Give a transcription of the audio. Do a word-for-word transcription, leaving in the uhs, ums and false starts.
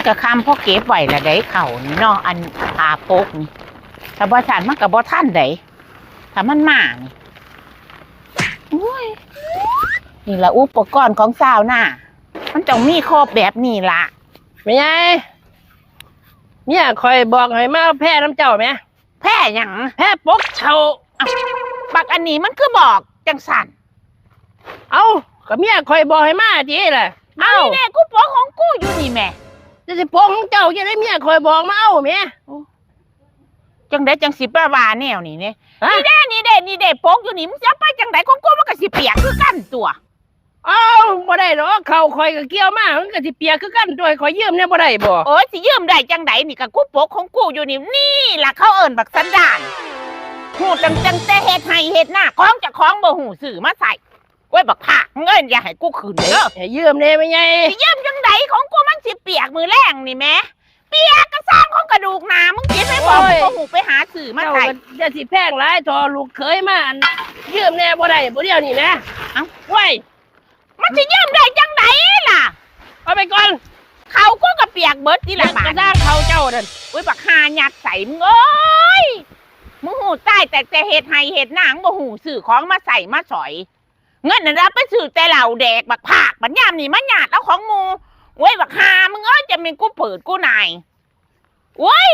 กะคำพอเก็บไว้ละได้เข้านี่เนาะ อันผ้าปกนี่ ถ้าบ่ทันมันก็บ่ทันได้ ถ้ามันมานี่ โอ้ย นี่ละอุปกรณ์ของชาวนา มันต้องมีครบแบบนี้ละ แม่ใหญ่ เมียข่อยบอกให้มาแพร่นำเจ้าแหม แพร่หยัง แพร่ปกเข้า อ้าว บักอันนี้มันคือบอกจังซั่น เอ้า ก็เมียข่อยบอกให้มาติล่ะ เอา เอ้า นี่แน่ กูปกของกูอยู่นี่แหม จะสิปกของเจ้าจั่งใด เมียข่อยบอกมาเอาแหม โอ้ จั่งใดจั่งสิไปว่าแนวนี้เนี่ย ฮะ นี่เด้ นี่เด้ นี่เด้ ปกอยู่นี่ มึงสิเอาไปจั่งใด ของกูมันก็สิเปียกคือกันตั๊ว เอ้า บ่ได้ดอก เข้าข่อยก็เกี่ยวมา มันก็สิเปียกคือกันตั๊ว ข่อยยืมแหน่บ่ได้บ่ โอ้ย สิยืมได้จั่งใด นี่ก็กูปกของกูอยู่นี่ นี่ล่ะเขาเอิ้นบักสันดาน ฮู้ตั้ง ตั้งแต่เฮ็ดไร่เฮ็ดนา ของเจ้าของบ่ฮู้ซื้อมาใส่ โอ้ย บักผาก มึงเอิ้นอย่าให้กูขึ้นเด้อ ให้ยืมแหน่แม่ใหญ่ สิยืมจั่งใด ของกูมันสิเปียกมื้อแลงนี่แหม เปียกกะซ่างของกระดูกหน้า มึงสิไปบอก โอ้ย กูบ่ฮู้ไปหาซื้อมาใส่ เจ้าก็อย่าสิแพงหลาย ทอลูกเขยมาอัน ยืมแหน่บ่ได้บ่เดี๋ยวนี้แหม เอ้า โอ้ย มันสิยืมได้จั่งใดล่ะ เอาไปก่อน เข้ากูก็เปียกเบิดนี่ล่ะ กะซ่างเข้าเจ้านั่น โอ้ย บักห่ายัดใส่มึงเอ้ย มึงฮู้ตายแต่ แต่เฮ็ดไร่เฮ็ดนา มึงบ่ฮู้ซื้อของมาใส่มาสอย เงินนั่นเอาไปซื้อแต่เหล้าแดก บักผาก บัดยามนี่มาหยาดเอาของหมู่ โอ้ย บักห่ามึงเอ้ย จะแม่นกูเปิดกูนาย โอ้ย